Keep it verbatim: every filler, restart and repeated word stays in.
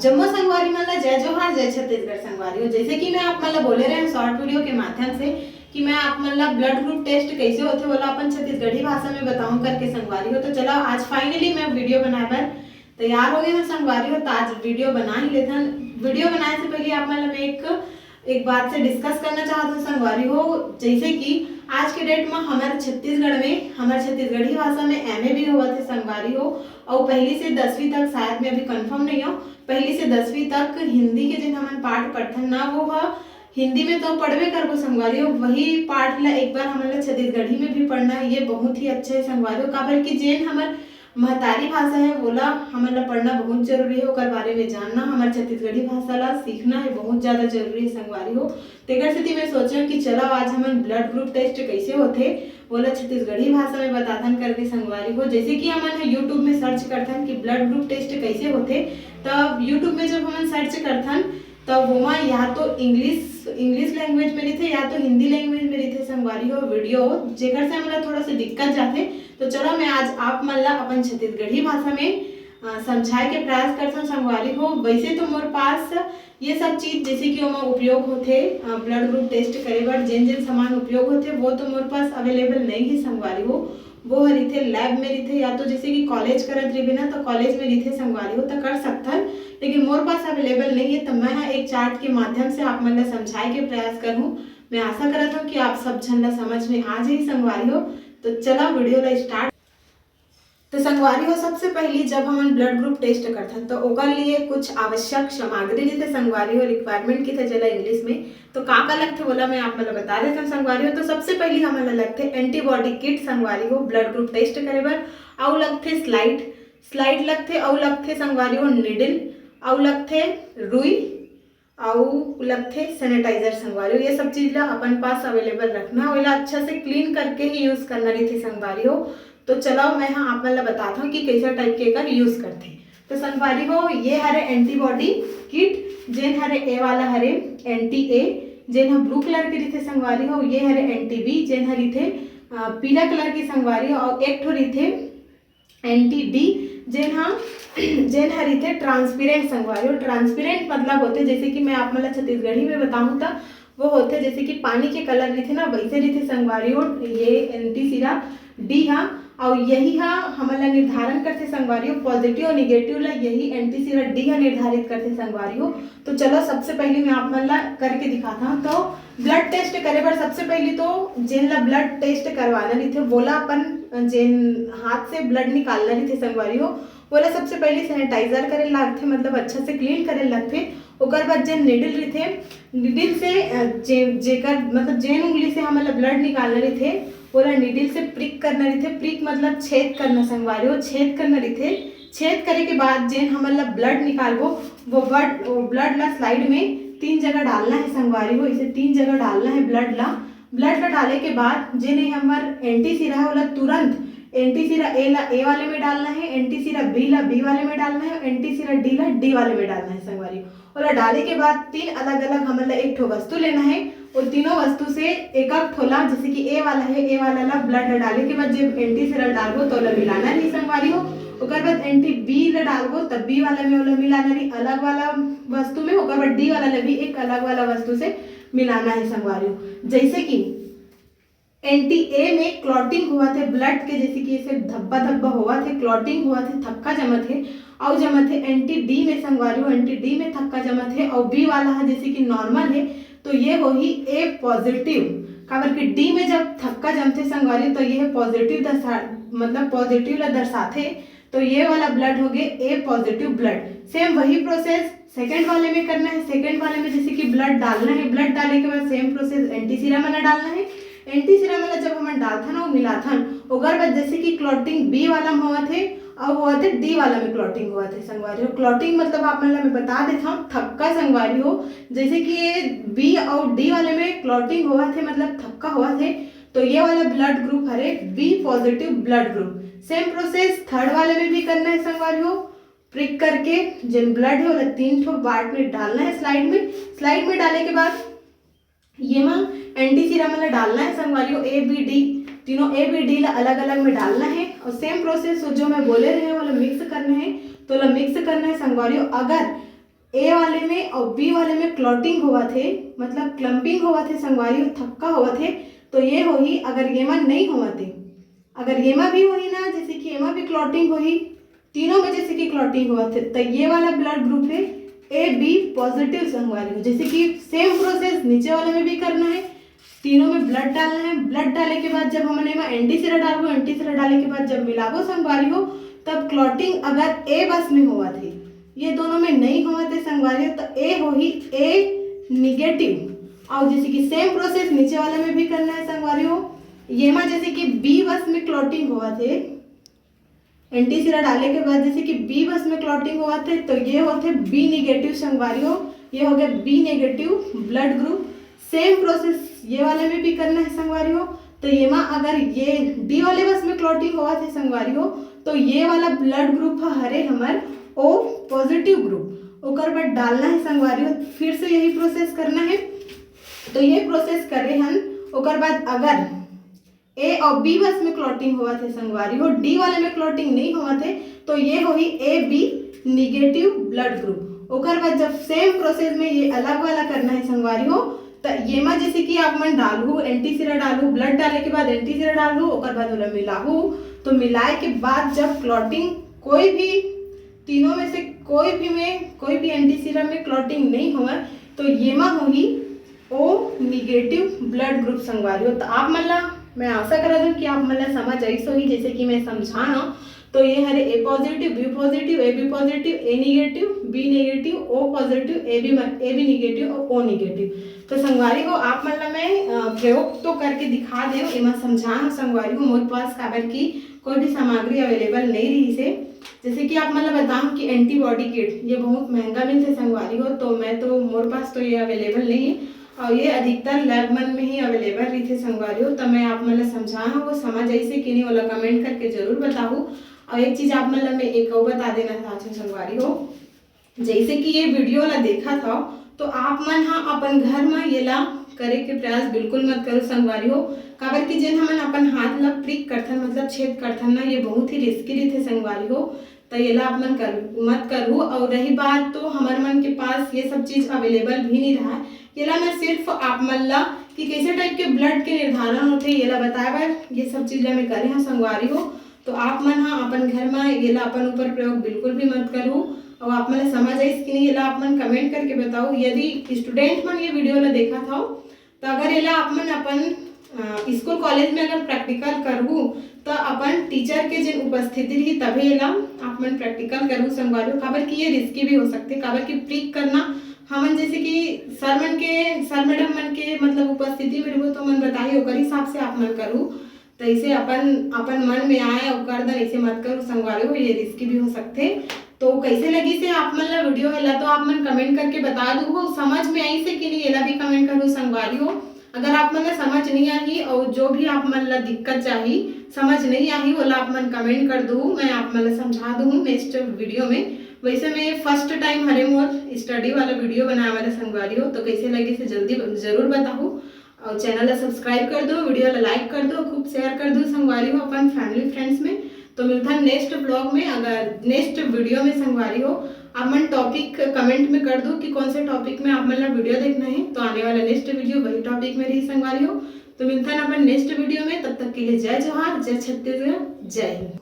जम्मो संगवारी मन ला जय जोहार, जय छत्तीसगढ़ संगवारी हो। जैसे कि मैं आप मन ला बोले रहे शॉर्ट वीडियो के माध्यम से कि मैं आप मन ला ब्लड ग्रुप टेस्ट कैसे होथे, वो ला अपन छत्तीसगढ़ी भाषा में बताऊं करके संगवारी हो। तो चलो, आज फाइनली मैं वीडियो बनाए बर तैयार हो गए हूँ संगवारी हो। तो आज वीडियो बना ही लेथन। वीडियो बनाए से पहले आप मन ला मैं एक एक बात से डिस्कस करना चाहत हूँ संगवारी हो, जैसे कि आज के डेट में हमारे छत्तीसगढ़ में, हमारे छत्तीसगढ़ी भाषा में एमए भी होवत है संगवारी हो। और पहली से दसवीं तक, शायद मैं अभी कंफर्म नहीं हूँ, पहली से दसवीं तक हिंदी के जिन हमन पाठ पढ़थन ना, वो ह हिंदी में तो पढ़बे करबो संगवारी हो, वही पाठ ला एक बार हमन ला छत्तीसगढ़ी में भी पढ़ना है। ये बहुत ही अच्छा है संगवारी हो, काबर कि जेन हमर महतारी भाषा है, वोला हमन ला पढ़ना बहुत जरूरी है, ओकर बारे में जानना, हमर छत्तीसगढ़ी भाषा ला सीखना है, बहुत ज्यादा जरूरी है संगवारी हो। तेकर सेती मैं सोचें कि चलो, आज हमन ब्लड ग्रुप टेस्ट कैसे होथे, वोला छत्तीसगढ़ी भाषा में बताथन करके संगवारी हो। जैसे कि हमन ह यूट्यूब में सर्च करथन कि ब्लड ग्रुप टेस्ट कैसे होथे, तब यूट्यूब में जब हमन सर्च करथन, तब वोमा या तो इंग्लिश, इंग्लिश लैंग्वेज में रहिथे या तो हिंदी लैंग्वेज में रहिथे संगवारी हो वीडियो, जेकर से हमला थोड़ा सा दिक्कत जाथे। तो चलो, मैं आज आप मन ला अपन छत्तीसगढ़ी भाषा में अ, समझाए के प्रयास करथन संगवारी हो। वैसे तो मोर पास ये सब चीज, जैसे कि ओमा उपयोग होथे ब्लड ग्रुप टेस्ट करे बर, जेन जेन सामान उपयोग होथे, वो तो मोर पास अवेलेबल नहीं है संगवारी हो। वो ह रहिथे लैब में रहिथे, या तो जैसे कि कॉलेज करत रहिबे ना, तो कॉलेज में रहिथे संगवारी हो, तो कर सकथन। लेकिन मोर पास अवेलेबल नहीं है, तो मैं ह एक चार्ट के माध्यम से आप मन ला समझाए के प्रयास करहूँ। मैं आशा करत हूँ कि आप सब झन ला समझ में आ जाही संगवारी हो। तो चला, वीडियो ला स्टार्ट। तो संगवारी हो, सबसे पहली जब हमन ब्लड ग्रुप टेस्ट करथन, तो ओकर लिए कुछ आवश्यक सामग्री रहिथे संगवारी हो, रिक्वायरमेंट कहिथे जेला इंग्लिश में। तो का का लगथे, बोला मैं आप मन ला बता देथन संगवारी हो। तो सबसे पहली हमन ला लगथे एंटीबॉडी किट संगवारी हो, ब्लड ग्रुप टेस्ट करे बर। अउ लगथे स्लाइड, स्लाइड लगथे, अउ लगथे संगवारी हो निडिल, अउ लगथे रुई, अउ लगथे सैनिटाइजर संगवारी हो। ये सब चीज ला अपन पास अवेलेबल रखना, ओला अच्छा से क्लीन करके ही यूज करना रहिथे संगवारी हो। तो चलो, मैं ह आप मन ला बताथव कि कैसा टाइप के एकर यूज करथे। तो संगवारी हो, ये हरे एंटीबॉडी किट, जेन हरे ए वाला हरे एंटी ए, जेन ह ब्लू कलर के रहिथे संगवारी हो। ये हरे एंटी बी, जेन ह रहिथे अ, पीला कलर के संगवारी हो, अउ एक ठो रहिथे एंटी डी, जेन ह जेन ह रहिथे ट्रांसपेरेंट संगवारी हो। ट्रांसपेरेंट मतलब होथे, जैसे कि मैं आप मन ला छत्तीसगढ़ी में बताऊं त वो होथे जैसे कि पानी के कलर रहिथे ना, वैसे रहिथे संगवारी हो ये एंटी सिरा डी ह। अउ यही ह हमन ला निर्धारण करथे संगवारी हो, पॉजिटिव और निगेटिव ला यही एंटी सिरा डी ह निर्धारित करथे संगवारी हो। तो चलो, सबसे पहले मैं आप मन ला करके दिखाता हूँ। तो ब्लड टेस्ट करे बर सबसे पहले तो जेन ला ब्लड टेस्ट करवाना रहिथे, वोला अपन जेन हाथ से ब्लड निकालना रहिथे संगवारी हो, वोला सबसे पहले सैनिटाइजर करे लागथे, मतलब अच्छा से क्लीन करे लागथे। ओकर बाद जेन निडिल रहिथे, निडिल से अ, जे जेकर मतलब जेन उंगली से हमन ला ब्लड निकालना रहिथे, वोला निडिल से प्रिक करना रहिथे। प्रिक मतलब छेद करना संगवारी हो, छेद करना रहिथे। छेद करे के बाद जेन हमन ला ब्लड निकालबो, वो ब्लड वो ब्लड ला स्लाइड में तीन जगह डालना है संगवारी हो। इसे तीन जगह डालना है ब्लड ला। ब्लड ला डाले के बाद जेन ये हमर एंटी सिरा है, ओला तुरंत एंटी सिरा ए ला ए वाले में डालना है, एंटी सिरा बी ला बी वाले में डालना है, एंटी सिरा डी ला डी वाले में डालना है संगवारी हो। ओला डाले के बाद तीन अलग-अलग हमन ला एक ठो वस्तु लेना है। वो तीनों वस्तु से एक-एक ठो ला, जैसे कि ए वाला है, ए वाला ला ब्लड ला डाले के बाद जब एंटी सिरा डालबो तो ओला मिलाना रही संगवारी हो। ओकर बाद एंटी बी ला डालबो तब बी वाला में ओला मिलाना रही अलग वाला वस्तु में। ओकर बाद डी वाला ला भी एक अलग वाला वस्तु से मिलाना है संगवारी हो। जैसे कि एंटी ए में क्लॉटिंग होवत हे ब्लड के, जैसे कि ऐसे धब्बा धब्बा होवत हे, क्लॉटिंग होवत हे, थक्का जमत हे, अउ जमत हे एंटी डी में संगवारी हो, एंटी डी में थक्का जमत हे, अउ बी वाला ह जैसे कि नॉर्मल हे, तो ये होही ए पॉजिटिव। काबर कि डी में जब थक्का जमथे संगवारी, तो ये पॉजिटिव दर्शा मतलब पॉजिटिव ला दर्शाथे। तो ये वाला ब्लड हो गए ए पॉजिटिव ब्लड। सेम वही प्रोसेस सेकंड वाले में करना है। सेकंड वाले में जैसे कि ब्लड डालना है, ब्लड डाले के बाद सेम प्रोसेस एंटी सीरम वाला डालना है। एंटी सीरम वाला जब हमन डालथन अउ मिलाथन, ओकर बाद जैसे कि क्लॉटिंग बी वाला में होवत हे अउ होवत हे डी वाला में क्लॉटिंग होवत हे संगवारी हो। क्लॉटिंग मतलब आप मन ला मैं बता देथव, थक्का संगवारी हो। जैसे कि ये बी अउ डी वाले में क्लॉटिंग होवत हे, मतलब थक्का होवत हे, तो ये वाला ब्लड ग्रुप हरे बी पॉजिटिव ब्लड ग्रुप। सेम प्रोसेस थर्ड वाले में भी करना है संगवारी हो। प्रिक करके जेन ब्लड है, ओला तीन ठो पार्ट में डालना है स्लाइड में। स्लाइड में डाले के बाद ये मा एंटी सीरम वाला डालना है संगवारी हो, ए बी डी, तीनों ए बी डी ला अलग अलग में डालना है। और सेम प्रोसेस जो मैं बोले रहे, ओला मिक्स करना है। तो ओला मिक्स करना है संगवारी हो। अगर ए वाले में और बी वाले में क्लॉटिंग होवत हे, मतलब क्लम्पिंग होवत हे संगवारी हो, थक्का होवत हे, तो ये होही। अगर ये मा नहीं होवत हे, अगर ये मा भी होही ना, जैसे कि एमा भी क्लॉटिंग होही, तीनों में जैसे कि क्लॉटिंग होवत हे, तो ये वाला ब्लड ग्रुप है ए बी पॉजिटिव संगवारी हो। जैसे कि सेम प्रोसेस नीचे वाले में भी करना है, तीनों में ब्लड डालना है। ब्लड डाले के बाद जब हमन एमा एंटी सिरा डालबो, एंटी सिरा डाले के बाद जब मिलाबो संगवारी हो, तब क्लॉटिंग अगर ए बस में होवत हे, ये दोनों में नहीं होवत हे संगवारी हो, तो ए होही ए निगेटिव। और जैसे कि सेम प्रोसेस नीचे वाला में भी करना है संगवारी हो। ये मा जैसे कि बी बस में क्लॉटिंग होवत हे, एंटी सिरा डाले के बाद जैसे कि बी बस में क्लॉटिंग होवत हे, तो ये होथे बी निगेटिव संगवारी हो। ये हो गया बी निगेटिव ब्लड ग्रुप। सेम प्रोसेस ये वाले में भी करना है संगवारी हो। तो ये मा अगर ये डी वाले बस में क्लॉटिंग होवत हे संगवारी हो, तो ये वाला ब्लड ग्रुप ह हरे हमर ओ पॉजिटिव ग्रुप। ओकर बाद डालना है संगवारी हो, फिर से यही प्रोसेस करना है। तो ये प्रोसेस करे हन। ओकर बाद अगर ए और बी बस में क्लॉटिंग होवत हे संगवारी हो, डी वाले में क्लॉटिंग नहीं होवत हे, तो ये होही A B negative blood group. ओकर बाद जब सेम प्रोसेस में ये अलग वाला करना है संगवारी हो, तो ये मा जैसे कि आप मन डालहू, एंटी सिरा डालहू, ब्लड डाले के बाद एंटी सिरा डालहू, ओकर बाद ओला मिलाहू। तो मिलाए के बाद जब क्लॉटिंग कोई भी तीनों में से कोई भी में, कोई भी एंटी सिरा में क्लॉटिंग नहीं होवय, तो ये मा होही ओ निगेटिव ब्लड ग्रुप संगवारी हो। तो आप मन ला, मैं आशा करत हूँ कि आप मन ला समझ आइस होही, जैसे कि मैं समझा हूँ। तो ये हरे A positive, B positive, A B positive, A negative, B negative, O positive, A B, A B negative और ओ निगेटिव। तो संगवारी हो, आप मन ला मैं, अ, प्रयोग तो करके दिखा दे, एमा समझा हूँ संगवारी हो, मोर पास काबर की कोई भी सामग्री अवेलेबल नहीं रहिस हे। जैसे कि आप मन ला बताऊँ कि एंटीबॉडी किट ये बहुत महंगा मिलथे संगवारी हो, तो मैं तो, मोर पास तो ये अवेलेबल नहीं है, और ये अधिकतर लैब मन में ही अवेलेबल रहिथे संगवारी हो। तो मैं आप मन ला समझा हूँ, वो समझ आइस हे कि नहीं, ओला कमेंट करके जरूर बताहू। और एक चीज आप मन ला मैं एक और बता देना चाहत हूँ संगवारी हो, जैसे कि ये वीडियो ला देखत हव, तो आप मन ह अपन घर म येला करे के प्रयास बिल्कुल मत करो संगवारी हो, काबर कि जेन हमन अपन हाथ ला प्रिक करथन, मतलब छेद करथन ना, ये बहुत ही रिस्की रहिथे संगवारी हो। त येला आप मन कर, मत करहू। और रही बात, तो हमर मन के पास ये सब चीज अवेलेबल भी नहीं रहा। येला मैं सिर्फ आप मन ला कि कैसे टाइप के ब्लड के निर्धारण होथे, येला बताए बर ये सब चीज ला मैं करे हूँ संगवारी हो। तो आप मन ह अपन घर म येला अपन ऊपर प्रयोग बिल्कुल भी मत करू। और आप मन ला समझ आइस कि नहीं, येला आप मन कमेंट करके बताओ। यदि स्टूडेंट मन ये वीडियो ला देखत हव, तो अगर येला आप मन अपन, अ, स्कूल कॉलेज में अगर प्रैक्टिकल करहू, तो अपन टीचर के जिन उपस्थिति रही, तभे येला आप मन प्रैक्टिकल करहू संगवारी हो, काबर कि ये रिस्की भी हो सकथे, काबर कि प्रिक करना हमन जैसे कि सर मन के, सर मैडम मन के मतलब उपस्थिति में रहो, तो मन बताही, ओकर हिसाब से आप मन करू। तो इसे अपन, अपन मन में आए और कर दन, इसे मत करू संगवारी हो, ये रिस्की भी हो सकथे। तो कैसे लगिस हे आप मन ला वीडियो, एला तो आप मन कमेंट करके बता दू हो, समझ में आइस हे कि नहीं, एला भी कमेंट करू संगवारी हो। अगर आप मन ला समझ नहीं आही और जो भी आप मन ला दिक्कत चाही, समझ नहीं आही, ओला आप मन कमेंट कर दू, मैं आप मन ला समझा दू नेक्स्ट वीडियो में। वैसे मैं फर्स्ट टाइम हरे मोर स्टडी वाला वीडियो बनाए वाला संगवारी हो, तो कैसे लगिस हे जल्दी जरूर बताहू। और चैनल ला सब्सक्राइब कर दो, वीडियो ला लाइक कर दो, खूब शेयर कर दो संगवारी हो अपन फैमिली फ्रेंड्स में। तो मिलथन नेक्स्ट ब्लॉग में, अगर नेक्स्ट वीडियो में संगवारी हो, आप मन टॉपिक कमेंट में कर दो कि कौन से टॉपिक में आप मन ला वीडियो देखना है, तो आने वाला नेक्स्ट वीडियो वही टॉपिक में रही संगवारी हो। तो मिलथन अपन नेक्स्ट वीडियो में, तब तक के लिए जय जोहार, जय छत्तीसगढ़, जय हिंद।